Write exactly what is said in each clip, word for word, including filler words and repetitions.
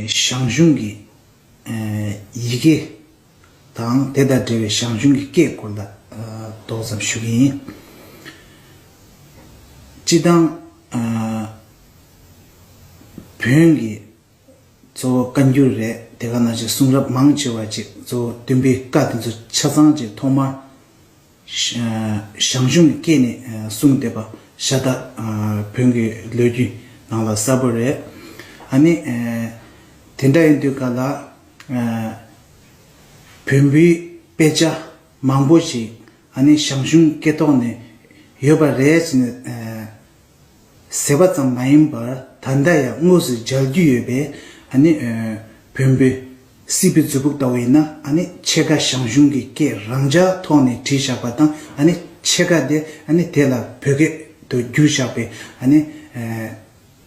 ཞང་ཞུང་གི་ཡི་གེ་དང་དེ་དང་འབྲེལ་བའི་ཞང་ཞུང་གི་སྐད་སྐོར་ལ་ཏོག་ཙམ་ཞུ་གི་ཡིན། སྤྱིར་བཏང་བོན་གྱི་གཙོ་བོ་བཀའ་འགྱུར་རེད། དེ་ག་ནང་བཞིན་གསུང་རབ་མང་ཆེ་བ་ཅིག་གཙོ་བོ་སྟོན་པའི་བཀའ་དེ་ཚོ་ཆ་ཚང་ཅིག་ཐོག་མར་ཞང་ཞུང་གི་སྐད་ནས་གསུངས་བསྡད་པ་ཤ་སྟག་བོན་གྱི་ལོ་རྒྱུས་ནང་ལ་གསལ་པོ་རེད། ཨ་ནི་དེ་འདྲ་ཡིན་དུས་ག་ལ་བོན་པོའི་དཔེ་ཆ་མང་པོ་ཞིག་ཨ་ནི་ཞང་ཞུང་སྐད་ཐོག་ནས་ཡོད་པ་རེད་ཟེར་ནས་ཟེར་བ་ཙམ་མ་ཡིན་པར་ད་ལྟ་ཡང་དངོས་སུ་མཇལ་རྒྱུ་ཡོད་པས། ཨ་ནི་བོན་པོའི་སྲིད་པའི་མཛོད་ཕུག་ལྟ་བུ་ཡིན་ན་ཨ་ནི་ཕྱེད་ཀ་ཞང་ཞུང་གི་སྐད་རང་འཇགས་ཐོག་ནས་བྲིས་བཞག་པ་དང་། ཨ་ནི་ཕྱེད་ཀ་དེ་ཨ་ནི་དེ་ལ་བོད་སྐད་དུ་བསྒྱུར་བཞག་པའི་ཨ་ནི་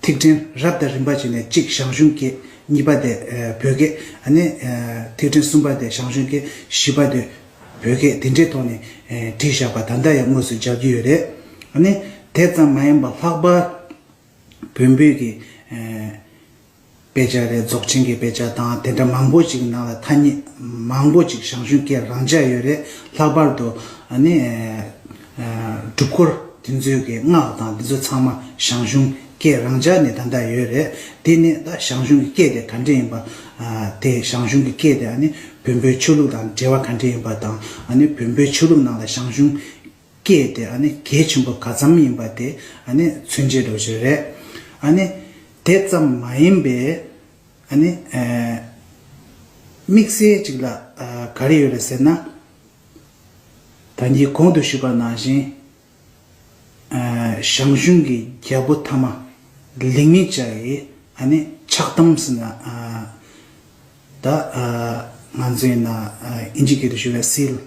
ཐིག་ཕྲེང་རབ་དང་རིམ་པ་བྱས་ནས་གཅིག་ཞང་ཞུང་སྐད། གཉིས་པ་དེ་བོད་སྐད། ཨ་ནི་ཐིག་ཕྲེང་གསུམ་པ་དེ་ཞང་ཞུང་སྐད། བཞི་པ་དེ་བོད་སྐད། དེ་འདྲའི་ཐོག་ནས་བྲིས་བཞག་པ་ད་ལྟ་ཡང་དངོས་སུ་མཇལ་རྒྱུ་ཡོད་རེད། ཨ་ནི་དེ་ཙམ་མ་ཡིན་པར་ལྷག་པར་བོན་པོའི་གི་དཔེ་ཆ་རེད། རྫོགས་ཆེན་གྱི་དཔེ་ཆ་དང་དེ་འདྲ་མང་པོ་ཅིག་ནང་ལ་ཐ་སྙད་མང་པོ་ཅིག་ཞང་ཞུང་སྐད་རང་འཇགས་ཡོད་རེད། ལྷག་པར་དུ་ཨ་ནི་སྒྲུབ་སྐོར་དེ་ཚོའི་གི་སྔགས་དང་དེ་ཚོ་ཚང་མ་ཞང་ཞུང་སྐད་རང་འཇགས་ནས་ད་ལྟ་ཡོད་རེད། དེ་ནི་ད་ཞང་ཞུང་གི་སྐད་དེ་ག་འདྲ་ཡིན་པ། དེ་ཞང་ཞུང་གི་སྐད་དེ་ཨ་ནི་བོན་པོའི་ཆོས་ལུགས་དང་འབྲེལ་བ་ག་འདྲ་ཡིན་པ་དང་། ཨ་ནི་བོན་པོའི་ཆོས་ལུགས་ནང་ལ་ཞང་ཞུང་སྐད་དེ་ཨ་ནི་གལ་ཆེན་པོ་ག་ཙམ་ཡིན་པ་དེ་ཨ་ནི་མཚོན་བྱེད་འདྲ་བོ་ཞིག་རེད། ཨ་ནི་དེ་ཙམ་མ་ཡིན་པའི་ཨ་ནི་དམིགས་བསལ་ཅིག་ལ་ག་རེ་ཡོད་རེད་ཟེར་ན། ད་གིན་གོང་དུ་ཞུས་པ་ནང་བཞིན། ཞང་ཞུང་གི་རྒྱལ་པོ་ཐ་མ་ལིག་མི་ཅའི་ཨ་ནི་ཕྱག་དམ་ཟེར་ན། ད་ང་ཚོ་ཡིན་ན་ཨིན་ཇི་སྐད་དུ་ཞུ་བའི་སིལ།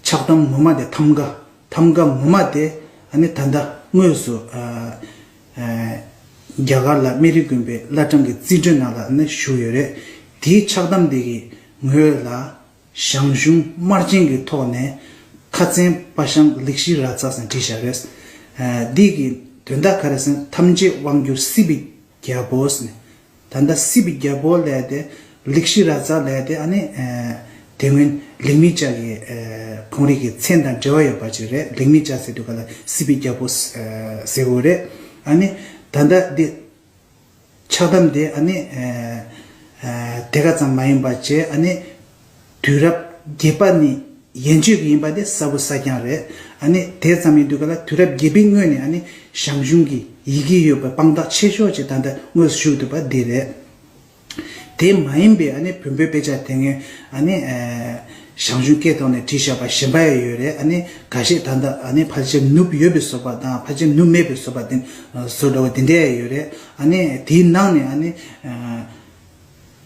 ཕྱག་དམ་ངོ་མ་དེ་ཐམ་ག་ཐམ་ག་ངོ་མ་དེ་ཨ་ནི་ད་ལྟ་དངོས་སུ་རྒྱ་གར་ལ་སྨན་རི་དགོན་པའི་བླ་བྲང་གི་རྩིས་འཕྲུལ་ནང་ལ་ཨ་ནི་བཞུགས་ཡོད་རེད། དེའི་ཕྱག་དམ་དེ་གི་ངོས་ལ། ཞང་ཞུང་དམར་རྗེན་གྱི་ཐོག་ནས་ཁ་ཚན་པ་ཤང་ལིག་ཤི་ར་ཙ་ཟེར་བྲིས་བཞག་རེད། འདི་གི་དོན་དག་ག་རེ་ཟེར་ན། ཐམས་ཅད་དབང་བསྒྱུར་སྲིད་པའི་རྒྱལ་པོ་ཟེར་ནས། ད་ལྟ་སྲིད་པའི་རྒྱལ་པོ་ལབ་དེ་ལིག་ཤི་ར་ཙ་ལབ་དེ་ཨ་ནི་དེ་སྔོན་ལིག་མི་ཅ་གི་ཁོང་རིགས་ཀྱི་མཚན་དང་འབྲེལ་བ་ཡོད་པ་ཅིག་རེད། ལིག་མི་ཅ་ཟེར་དུས་ག་ལ་སྲིད་པའི་རྒྱལ་པོ་ཟེར་དགོས་རེད། ཨ་ནི་ད་ལྟ་འདི། ཕྱག་དམ་དེ་ཨ་ནི་དེ་ག་ཙམ་མ་ཡིན་པ་བྱས། ཨ་ནི་དུས་རབས་བརྒྱད་པ་ནས་ཡན་ཆོད་ཀྱི་ཡིན་པ་དེ་གསལ་པོ་གསལ་རྐྱང་རེད། ཨ་ནི་དེ་ཙམ་ཡིན་དུས་ག་ལ་དུས་རབས་བརྒྱད་པའི་སྔོན་ནས་ཨ་ནི་ཞང་ཞུང་གི་ཡི་གེ་ཡོད་པའི་དཔང་རྟགས་ཆེ་ཤོས་ཅིག་ད་ལྟ་དངོས་སུ་བཞུགས་འདུག་པ་འདི་རེད། དེ་མ་ཡིན་པའི་ཨ་ནི་བོན་པོའི་དཔེ་ཆ་དེ་སྔོན་ཨ་ནི། ཞང་ཞུང་སྐད་ཐོག་ནས་བྲིས་བཞག་པ་གཞན་པ་ཡང་ཡོད་རེད། ཨ་ནི་འགའ་ཤས་ད་ལྟ་ཨ་ནི་ཕལ་ཆེར་ནུབ་ཡོད་པའི་བཟོ་པ་དང་ཕལ་ཆེར་ནུབ་མེད་པའི་བཟོ་པ་དེ་བཟོ་འདྲ་བོ་དེ་འདྲ་ཡང་ཡོད་རེད། ཨ་ནི་དེའི་ནང་ནས་ཨ་ནི་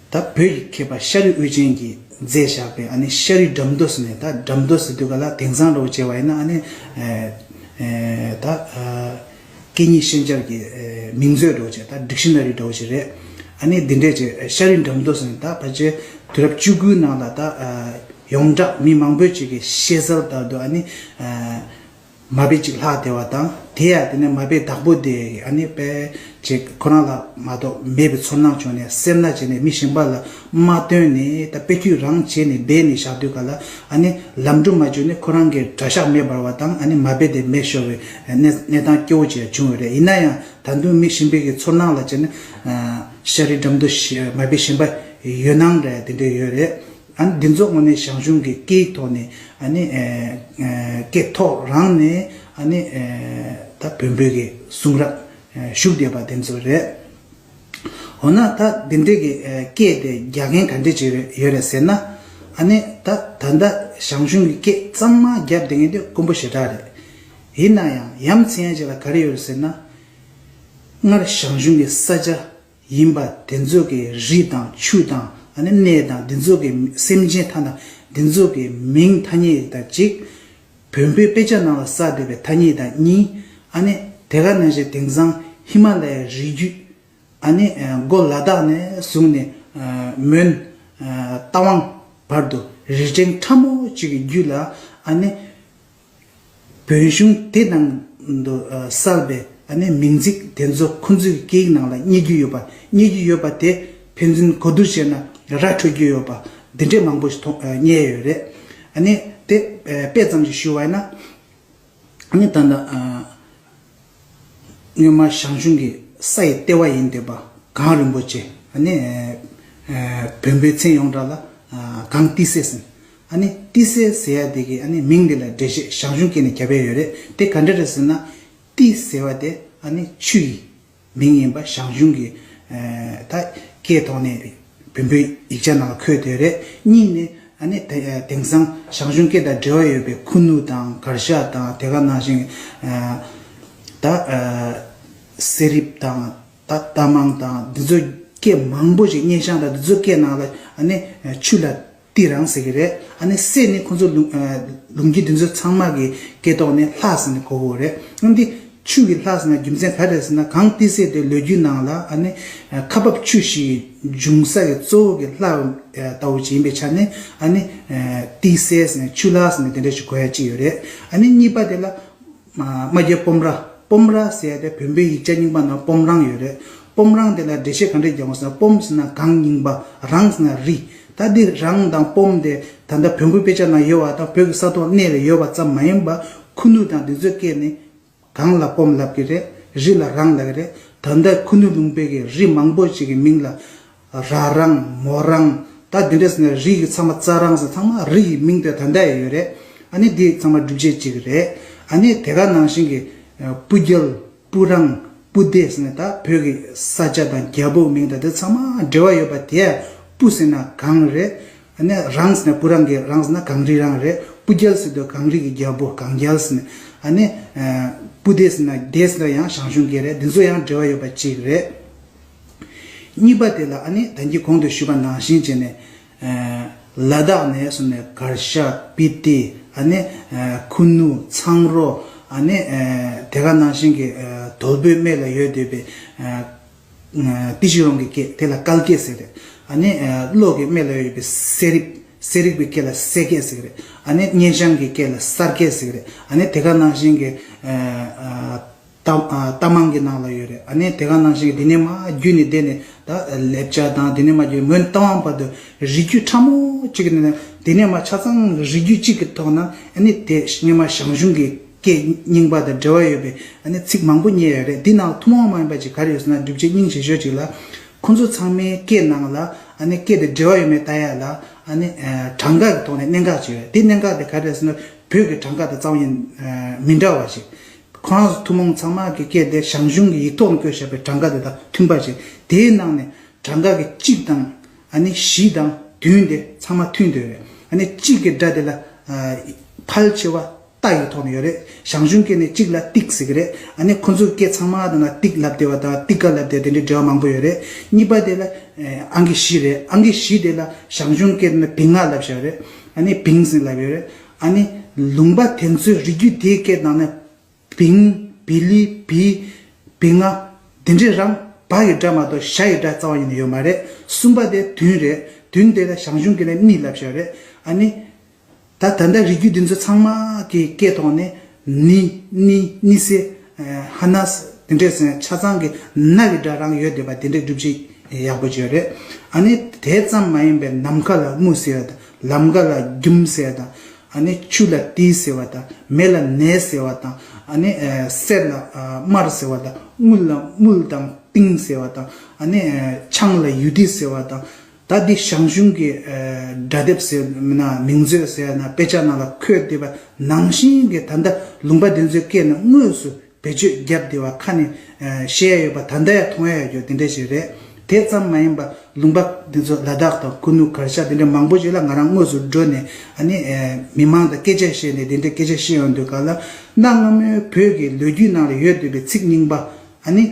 ད་བོད་ཀྱི་མཁས་པ་ཤ་རི་དབུ་ཅན་གྱིས་མཛད་བཞག་པའི་ཨ་ནི་ཤ་རི་འགྲམ་རྡོ་ཟེར་ནས། ད་འགྲམ་རྡོ་ཟེར་དུས་ག་ལ་དེང་སང་འདྲ་བོ་བྱས་པ་ཡིན་ན་ཨ་ནི་ད། སྐད་གཉིས་ཤན་སྦྱར་གྱི་མིང་མཛོད་འདྲ་བོ་ཅིག་ད་ཌིག་ཤི་ན་རི་འདྲ་བོ་ཅིག་རེད། ཨ་ནི་འདི་འདྲས་ཅིག་ཤ་རི་འགྲམ་རྡོ་ཟེར་ནས། ད་ཕལ་ཆེར་དུས་རབས་བཅུ་དགུའི་ནང་ལ་ད་ཡོངས་གྲགས་མི་མང་པོས་ཅིག་གིས་ཤེས་གསལ་ལྟར་དུ་ཨ་ནི་མ་དཔེ་ཅིག་ལྷག་བསྡད་པ་དང་། དེ་ཡང་དེ་ནས་མ་དཔེ་བདག་པོ་དེ་ཨ་ནི་དཔེ་ཅིག་ཁོ་རང་ལ་མ་གཏོགས་མེད་པའི་ཚོར་སྣང་བྱུང་ནས་སེར་སྣ་བྱས་ནས་མི་གཞན་པ་ལ་མ་སྟོན་ནས། ད་དཔེ་མཐུད་རང་བྱས་ནས་སྦས་ནས་བཞག་དུས་ག་ལ་ཨ་ནི་ལམ་འགྲོ་མ་བྱུང་ནས་ཁོ་རང་གི་གྲྭ་ཤག་མེ་འབར་བ་དང་། ཨ་ནི་མ་དཔེ་དེ་མེ་ཤོར་བའི་གནས་གནས་སྟངས་སྐྱོ་བོ་ཅིག་བྱུང་བ་རེད། ཡིན་ན་ཡང་ད་དུང་མི་གཞན་པའི་གི་ཚོར་སྣང་ལ་བྱས་ནས་ཤ་རི་འགྲམ་རྡོ་ཞེས་མ་དཔེ་གཞན་པ་ཡོད་སྣང་རེད། དེ་འདྲ་ཡོད་རེད། ཨ་ནི་འདི་ཚོ་དངོས་གནས་ཞང་ཞུང་གི་སྐད་ཐོག་ནས་ཨ་ནི་སྐད་ཐོག་རང་ནས་ཨ་ནི་ད་བོན་པོའི་གི་གསུང་རབ་བཞུགས་བསྡད་པ་དེ་ཚོ་རེད། འོ་ན་ད་འདི་འདྲའི་གི་སྐད་དེ་རྒྱག་མཁན་ག་འདྲ་ཅིག་ཡོད་རེད་ཟེར་ན། ཨ་ནི་ད་ད་ལྟ་ཞང་ཞུང་གི་སྐད་གཙང་མ་རྒྱབ་བསྡད་མཁན་དེ་དཀོན་པོ་ཞེ་དྲག་རེད། ཡིན་ན་ཡང་ཡ་མཚན་ཅིག་ལ་ག་རེ་ཡོད་རེད་ཟེར་ན། སྔར་ཞང་ཞུང་གི་ས་ཆ་ཡིན་པ་དེ་ཚོ་གི་རི་དང་ཆུ་དང་ཨ་ནི་གནས་དང་། འདི་ཚོ་གི་སེམས་ཅན་ཐ་ན་འདི་ཚོ་གི་མིང་ཐ་སྙད་དང་གཅིག་བོན་པོའི་དཔེ་ཆ་ནང་ལ་གསལ་བསྡད་པའི་ཐ་སྙད་དང་གཉིས། ཨ་ནི་དེ་ག་ནང་བཞིན་དེང་སང་ཧི་མ་ལ་ཡའི་རི་རྒྱུད། ཨ་ནི་མགོ་ལ་དྭགས་ནས་བཟུང་ནས་མོན་རྟ་དབང་བར་དུ་རི་སྤྲིན་ཕྲ་མོ་གཅིག་གི་རྒྱུད་ལ་ཨ་ནི་བོན་གཞུང་དེ་ནང་དུ་གསལ་བའི་ ཨ་ནི་མིང་ཚིག་དེ་ཚོ་ཁོང་ཚོའི་སྐད་ཡིག་ནང་ལ་རྙེད་རྒྱུ་ཡོད་པ། རྙེད་རྒྱུ་ཡོད་པ་དེ་ཕན་ཚུན་གོ་བསྡུར་བྱས་ན་ར་འཕྲོད་རྒྱུ་ཡོད་པ་འདི་འདྲའི་མང་པོ་ཞིག་མཐོང་། ཨ། རྙེད་ཡོད་རེད། ཨ་ནི་དེ་ཨ་དཔེ་ཙམ་ཞིག་ཞུ་བ་ཡིན་ན། ཨ་ནི་ད་ལྟ་ཨ་སྔོན་མ་ཞང་ཞུང་གི་ས་ཡི་ལྟེ་བ་ཡིན་བསྡད་པ་གངས་རིན་པོ་ཆེ། ཨ་ནི་ཨ་བོན་པོའི་མཚན་ཡོངས་གྲགས་ལ་ཨ་གངས་ཏི་སེ་ཟེར། ཨ་ནི་ཏི་སེ་ཟེར་ཡ་དེ་གི་ཨ་ནི་མིང་དེ་ལ་འགྲེལ་བཤད་ཞང་ཞུང་སྐད་ནས་བརྒྱབ་ཡ་ཡོད་རེད། དེ་ག་འདྲ་རེད་ཟེར་ན། ཏི་ཟེར་བ་དེ་ཨ་ནི་ཆུ་ཡི་མིང་ཡིན་པ་ཞང་ཞུང་གི་ཨ་ད་སྐད་ཐོག་ནས་བོན་པོའི་ཡིག་ཆ་ནང་ལ་འཁོད་བསྡད་རེད། གཉིས་ནས་ཨ་ནི་དེ་དེང་སང་ཞང་ཞུང་སྐད་དང་འབྲེལ་བ་ཡོད་པའི་ཁུ་ནུ་དང་གར་ཞ་དང་དེ་ག་ནང་བཞིན་ཨ་ད་ཨ་སེ་རིབ་དང་ད་རྟ་མང་དང་འདི་ཚོ་སྐད་མང་པོ་ཞིག་སྙན་ཞང་དང་འདི་ཚོ་སྐད་ནང་ལ་ཨ་ནི་ཆུ་ལ་ཏི་རང་ཟེར་གི་རེད། ཨ་ནི་སེ་ནི་ཁོང་ཚོ་ལུང་ཨ་ལུང་རྒྱུད་འདི་ཚོ་ཚང་མ་གི་སྐད་ཐོག་ནས་ལྷ་ཟེར་ནས་གོ་གི་རེད། ཨ་འདི་ཆུ་གི་ལྷ་ཟེར་ན་རྒྱུ་མཚན་ག་རེ་ཟེར་ན། གངས་ཏི་སེ་དེ་ལོ་རྒྱུས་ནང་ལ་ཨ་ནི་ཨ་ཁ་འབབ་ཆུ་བཞི་འབྱུང་ས་གི་གཙོ་བོ་གི་ལྷ་ཨ་ལྟ་བུ་ཅིག་ཡིན་པའི་ཆ་ནས། ཨ་ནི་ཨ་ཏི་སེ་ཟེར་ནས་ཆུ་ལྷ་ཟེར་ནས་དེ་འདྲ་ཞིག་གོ་ཡ་ཅིག་ཡོད་རེད། ཨ་ནི་གཉིས་པ་དེ་ལ། རྨ་རྒྱལ་སྤོམ་ར། སྤོམ་ར་ཟེར་ཡ་དེ་བོན་པོའི་ཡིག་ཆ་རྙིང་པ་ནང་སྤོམ་རང་ཡོད་རེད། སྤོམ་རང་དེ་ལ་འགྲེལ་བཤད་ག་འདྲས་རྒྱག་དགོས་ཟེར་ན། སྤོམ་ཟེར་ན་གངས་རྙིང་པ། རང་ཟེར་ན་རི། ད་འདི་རང་དང་སྤོམ་དེ་ད་ལྟ་བོན་པོའི་དཔེ་ཆ་ནང་ཡོད་པ་དང་བོད་ཀྱི་ས་ཐོག་གནས་ལ་ཡོད་པ་ཙམ་མ་ཡིན་པ། ཁུ་ནུ་དང་འདི་ཚོའི་སྐད་ནི་གངས་ལ་སྤོམ་ལབ་ཀྱི་རེད། རི་ལ་རང་ལབ་ཀྱི་རེད། ད་ལྟ་ཁུ་ནུ་ལུང་པའི་གི་རི་མང་པོ་ཞིག་གི་མིང་ལ། ར་རང་མོ་རང་། ད་འདི་འདྲ་ཟེར་ན་རི་གི་ཚང་མ་རྩ་རང་ཟེར། ཚང་མ་རི་ཡི་མིང་དེ་ད་ལྟ་ཡང་ཡོད་རེད། ཨ་ནི་འདི་ཚང་མ་སྒྲུབ་བྱེད་ཅིག་རེད། ཨ་ནི་དེ་ག་ནང་བཞིན་གྱི་ཨ་སྤུ་རྒྱལ། སྤུ་རང་། སྤུ་ལྡེ་ཟེར་ནས་ད་བོད་ཀྱི་ས་ཆ་དང་རྒྱལ་པོ་མིང་དང་དེ་ཚང་མ་འབྲེལ་བ་ཡོད་པ་དེ་ཡང་སྤུ་ཟེར་ན་གངས་རེད། ཨ་ནི་རང་ཟེར་ན་སྤུ་རང་གི་རང་ཟེར་ན་གངས་རི་རང་རེད། སྤུ་རྒྱལ་ཟེར་དུས་གངས་རི་གི་རྒྱལ་པོ་གངས་རྒྱལ་ཟེར་ནས། ཨ་ནི་ཨ་སྤུ་ལྡེ་ཟེར་ན་ལྡེ་ཟེར་ན་ཡང་ཞང་ཞུང་སྐད་རེད། འདི་ཚོ་ཡང་འབྲེལ་བ་ཡོད་པ་ཅིག་རེད། གཉིས་པ་དེ་ལ་ཨ་ནི་ད་གིན་གོང་དུ་ཞུས་པ་ནང་བཞིན་བྱས་ནས། ཨ་ལ་དྭགས་ནས་བཟུང་ནས་གར་ཞ་སྤི་ཏི། ཨ་ནི་ཨ་ཁུ་ནུ། ཚང་རོ། ཨ་ནི་ཨ་དེ་ག་ནང་བཞིན་གྱི་ཨ་དོལ་པོའི་སྨད་ལ་ཡོད་བསྡད་པའི་ཨ་ཨ་ཏི་ཤི་རོང་གི་སྐད་དེ་ལ་ཀལ་སྐད་ཟེར་རེད། ཨ་ནི་ཨ་གློ་གི་སྨད་ལ་ཡོད་པའི་སེ་རིབ། སེ་རིབ་པའི་སྐད་ལ་སེ་སྐད་ཟེར་གི་རེད། ཨ་ནི་སྙན་ཞང་གི་སྐད་ལ་གསར་སྐད་ཟེར་གི་རེད། ཨ་ནི་དེ་ག་ནང་བཞིན་གྱི་ཨ་ཨ་རྟ་ཨ་རྟ་མང་གི་ནང་ལ་ཡོད་རེད། ཨ་ནི་དེ་ག་ནང་བཞིན་གྱི་དེ་ནས་མར་བརྒྱུད་ནས་བསྡད་ནས་ད་ལེབ་ཅ་དང་དེ་ནས་མར་བརྒྱུད་མོན་རྟ་དབང་བར་དུ་རིགས་རྒྱུད་ཕྲ་མོ་གཅིག་གི་ནང་ནས། དེ་ནས་མར་ཆ་ཚང་རིགས་རྒྱུད་གཅིག་གི་ཐོག་ན་ཨ་ནི་དེ་སྔོན་མ་ཞང་ཞུང་གི་སྐད་རྙིང་པ་དང་འབྲེལ་བ་ཡོད་པའི་ཨ་ནི་ཚིག་མང་པོ་རྙེད་ཡོད་རེད། འདི་ནང་ཐུན་མོང་མ་ཡིན་པ་ཅིག་ག་རེ་ཡོད་ཟེར་ན། སྒྲུབ་བྱེད་སྙིང་རྗེ་ཤོས་ཅིག་ལ། ཁོང་ཚོ་ཚང་མའི་སྐད་ནང་ལ་ཨ་ནི་སྐད་དེ་འབྲེལ་བ་ཡོད་མེད་ལྟ་ཡ་ལ། ཨ་ནི་ཨ་གྲངས་ཀ་གི་ཐོག་ནས་གནད་འགག་ཅིག་ཡོད་རེད། དེ་གནད་འགག་དེ་ག་རེ་རེད་ཟེར་ན། བོད་ཀྱི་གྲངས་ཀ་དང་རྩ་བ་ཉིད་ཨ་མི་འདྲ་བ་ཞིག་ཁོ་རང་ཚོ་ཐུན་མོང་ཚང་མ་གི་སྐད་དེ་ཞང་ཞུང་གི་ཡིག་ཐོག་ནས་བཀོད་བཞག་པའི་གྲངས་ཀ་དེ་དང་མཐུན་པ་ཞིག་དེའི་ནང་ནས་གྲངས་ཀ་གི་གཅིག་དང་ཨ་ནི་བཞི་དང་བདུན་དེ་ཚང་མ་མཐུན་བསྡད་ཡོད་རེད། ཨ་ནི་གཅིག་གི་སྒྲ་དེ་ལ་ཨ་ཕལ་ཆེ་བ་ཏ་ཡི་ཐོག་ནས་ཡོད་རེད། ཞང་ཞུང་སྐད་ནས་གཅིག་ལ་ཏིག་ཟེར་གི་རེད། ཨ་ནི་ཁོ་ཚོའི་སྐད་ཚང་མ་དང་ན་ཏིག་ལབ་བསྡད་པ་དང་ཏིག་ཀ་ལབ་བསྡད་དེ་འདྲའི་འབྲེལ་བ་མང་པོ་ཡོད་རེད། གཉིས་པ་དེ་ལ་ཨ་ཨང་ཀི་བཞི་རེད། ཨང་ཀི་བཞི་དེ་ལ་ཞང་ཞུང་སྐད་ནས་བིང་ང་ལབ་བཞག་རེད། ཨ་ནི་བིང་ཟེར་ལབ་ཡོད་རེད། ཨ་ནི་ལུང་པ་དེ་ཚོའི་རིགས་རྒྱུད་དེའི་སྐད་ནང་ནས། བིང་། བི་ལི། བི། བི་ང་། འདི་འདྲའི་རང་བ་ཡི་སྒྲ་མ་གཏོགས་ཞ་ཡི་སྒྲ་རྩ་བ་ཉིད་ནས་ཡོད་མ་རེད། གསུམ་པ་དེ་བདུན་རེད། བདུན་དེ་ལ་ཞང་ཞུང་སྐད་ནས་ནི་ལབ་བཞག་རེད། ཨ་ནི། ད་ད་ལྟ་རིགས་རྒྱུད་འདི་ཚོ་ཚང་མ་གི་སྐད་ཐོག་ནས་ནི། ནི། ནི་སེ། ཧ་ན་སེ། དེ་འདྲས་ཟེར་ཆ་ཚང་གི་ན་གི་སྒྲ་རང་ཡོད་བསྡད་པ་དེ་འདྲས་སྒྲུབ་བྱེད་ཡག་པོ་བྱས་རེད། ཨ་ནི་དེ་ཙམ་མ་ཡིན་པའི་ནམ་མཁའ་ལ་དམུ་ཟེར་བ་དང་ལམ་ཁ་ལ་རྒྱུམ་ཟེར་བ་དང་། ཨ་ནི་ཆུ་ལ་ཏི་ཟེར་བ་དང་མེ་ལ་ནེ་ཟེར་བ་དང་། ཨ་ནི་ཨ་གསེར་ལ་ཨ་དམར་ཟེར་བ་དང་དངུལ་ལ་དམུལ་དང་ཏིང་ཟེར་བ་དང་། ཨ་ནི་ཨ་ཆང་ལ་ཡུ་ཏི་ཟེར་བ་དང་། ད་འདི་ཞང་ཞུང་གི་ཨ་སྒྲ་དེབ་ཟེར་ན་མིང་མཛོད་ཟེར་ན་དཔེ་ཆ་ནང་ལ་འཁོད་བསྡད་པ་ནང་བཞིན་གྱི་ད་ལྟ་ལུང་པ་འདི་ཚོའི་སྐད་ནས་དངོས་སུ་བེད་སྤྱོད་བརྒྱབ་བསྡད་པ་ཁ་ནས་ཨ་བཤད་ཡ་ཡོད་པ་ད་ལྟ་ཡང་མཐོང་ཡ་ཡོད་རྒྱུ་དེ་འདྲ་ཞིག་རེད། དེ་ཙམ་མ་ཡིན་པ་ལུང་པ་འདི་ཚོ་ལ་དྭགས་དང་ཁུ་ནུ་གར་ཞ་དེ་འདྲ་མང་པོ་ཞིག་ལ་ང་རང་དངོས་སུ་འགྲོ་ནས་ཨ་ནི་ཨ་མི་མང་དང་སྐད་ཆ་བཤད་ནས་དེ་འདྲ་སྐད་ཆ་བཤད་ཡོང་དུས་ག་ལ། གནའ་སྔ་མོའི་བོད་ཀྱི་ལོ་རྒྱུས་ནང་ལ་ཡོད་བསྡད་པའི་ཚིག་རྙིང་པ། ཨ་ནི།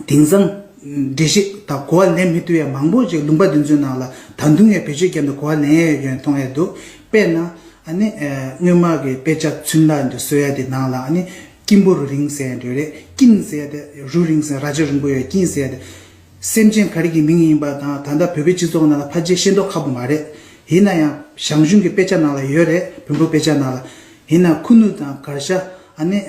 དེང་སང་འགྲེལ་བཤད་དང་གོ་བ་ལེན་མི་ཐུབ་ཡ་མང་པོ་ཞིག་ལུང་པ་འདི་ཚོའི་ནང་ལ་ད་དུང་ཡང་བེད་སྤྱོད་བརྒྱབ་ནས་གོ་བ་ལེན་ཡ་ཡོད་མཁན་མཐོང་ཡ་འདུག་དཔེར་ན་ཨ་ནི་ཨ་སྔོན་མ་གི་དཔེ་ཆ་ཚུན་ལ་འདི་བཟོ་ཡ་དེ་ནང་ལ་ཨ་ནི་སྐྱིན་པོ་རུ་རིང་ཟེར་ཡ་འདྲ་རེད། སྐྱིན་ཟེར་ཡ་དེ་རུ་རིང་ཟེར་རྭ་ཅོ་རིང་པོ་ཡོད་སྐྱིན་ཟེར་ཡ་དེ། སེམས་ཅན་ག་རེ་གི་མིང་ཡིན་པ་དང་ད་ལྟ་བོད་པའི་སྤྱི་ཚོགས་ནང་ལ་ཕལ་ཆེར་ཤེས་མདོག་ཁ་པོ་མ་རེད། ཡིན་ན་ཡང་ཞང་ཞུང་གི་དཔེ་ཆ་ནང་ལ་ཡོད་རེད། བོན་པོའི་དཔེ་ཆ་ནང་ལ། ཡིན་ན་ཁུ་ནུ་དང་གར་ཞ། ཨ་ནི་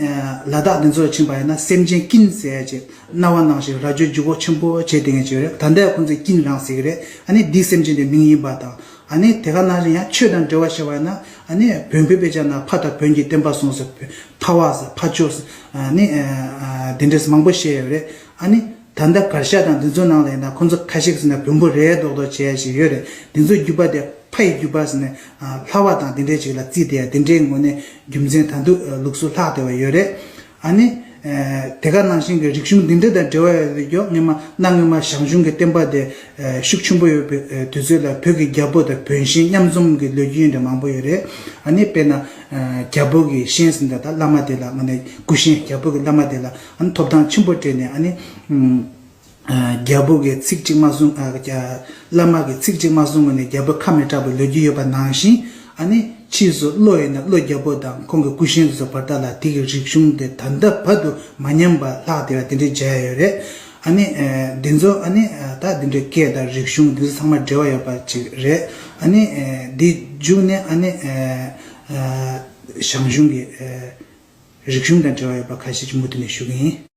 ལ་དྭགས་འདི་ཚོར་ཕྱིན་པ་ཡིན་ན་སེམས་ཅན་ཀིན་ཟེར་ཡ་ཅིག་སྣང་བ་ནང་བཞིན་རྭ་ཅོ་རྒྱུག་པོ་ཆེན་པོ་བྱས་བསྡད་མཁན་ཅིག་ཡོད་རེད། ད་ལྟ་ཁོང་ཚོས་ཀིན་རང་ཟེར་གི་རེད། ཨ་ནི་འདི་སེམས་ཅན་དེ་མིང་ཡིན་པ་དང་། ཨ་ནི་དེ་ག་ནང་བཞིན་ཡང་ཆོས་དང་འབྲེལ་བ་བྱས་པ་ཡིན་ན། ཨ་ནི་བོན་པོའི་དཔེ་ཆ་ནང་ཕ་དང་བོན་གྱི་བསྟན་པ་སྲུང་ཟེར། ཕ་བ་ཟེར། ཕ་ཇོ་ཟེར། ཨ་ནི་དེ་འདྲས་མང་པོ་བཤད་ཡོད་རེད། ཨ་ནི་ད་ལྟ་གར་ཞ་དང་འདི་ཚོ་ནང་ལ་ཡིན་ན་ཁོང་ཚོ་ཁ་ཤས་ཟེར་ན་བོན་པོ་རེད་མདོག་མདོག་བྱས་ཡ་ཞིག་ཡོད་རེད། འདི་ཚོ་རྒྱུད་པ་དེ་ཕ་ཡི་རྒྱུད་པ་ཟེར་ནས་ལྷ་བ་དང་དེ་འདྲས་ཅིག་ལ་བརྩིས་བསྡད་ཡ་དེ་འདྲའི་ངོས་ནས་རྒྱུ་མཚན་ད་དུང་ལུགས་སྲོལ་ལྷག་བསྡད་པ་ཡོད་རེད། ཨ་ནི། དེ་ག་ནང་བཞིན་གྱི་རིག་གཞུང་འདི་འདྲ་དང་འབྲེལ་བ་ཡོད་ཀྱང་། སྔོན་མ་གནའ་སྔོན་མ་ཞང་ཞུང་གི་བསྟན་པ་དེ་ཤུགས་ཆེན་པོ་ཡོད་པའི་དུས་ཚོད་ལ་བོད་ཀྱི་རྒྱལ་པོ་དང་བོན་གཤེན་མཉམ་འཛོམས་ཀྱི་ལོ་རྒྱུས་འདྲ་མང་པོ་ཡོད་རེད། ཨ་ནི་དཔེར་ན། རྒྱལ་པོ་གི་གཤེན་ཟེར་འདི་ད་བླ་མ་དེ་ལ་ང་ནས་སྐུ་གཤེན་རྒྱལ་པོ་གི་བླ་མ་དེ་ལ་ཨ་ནི་ཐོབ་ཐང་ཆེན་པོ་སྤྲད་ནས། ཨ་ནི། རྒྱལ་པོ་གི་ཚིག་གཅིག་མ་གསུང་། བླ་མ་གི་ཚིག་གཅིག་མ་གསུང་ངོ་ནས་རྒྱལ་པོ་ཁ་མི་གྲག་པའི་ལོ་རྒྱུས་ཡོད་པ་ནང་བཞིན། ཨ་ནི་ཕྱིས་སུ་ལྷོ་ཡིན་ན་ལྷོ་རྒྱལ་པོ་དང་ཁོང་གི་སྐུ་གཤེན་ཚོའི་བར་ཐག་ལ་དེ་གི་རིག་གཞུང་དེ་ད་ལྟ་བར་དུ་མ་ཉམས་པ་ལྷག་བསྡད་པ་དེ་འདྲའི་མཇལ་ཡོད་རེད། ཨ་ནི་འདི་ཚོ་ཨ་ནི་ད་འདི་འདྲའི་སྐད་དང་རིག་གཞུང་འདི་ཚོ་ཚང་མ་འབྲེལ་བ་ཡོད་པ་ཅིག་རེད། ཨ་ནི་འདི་མཇུག་ནས་ཨ་ནི་ཞང་ཞུང་གི་རིག་གཞུང་དང་འབྲེལ་བ་ཡོད་པ་ཁ་ཤས་ཅིག་མུ་མཐུད་ནས་ཞུ་གི་ཡིན།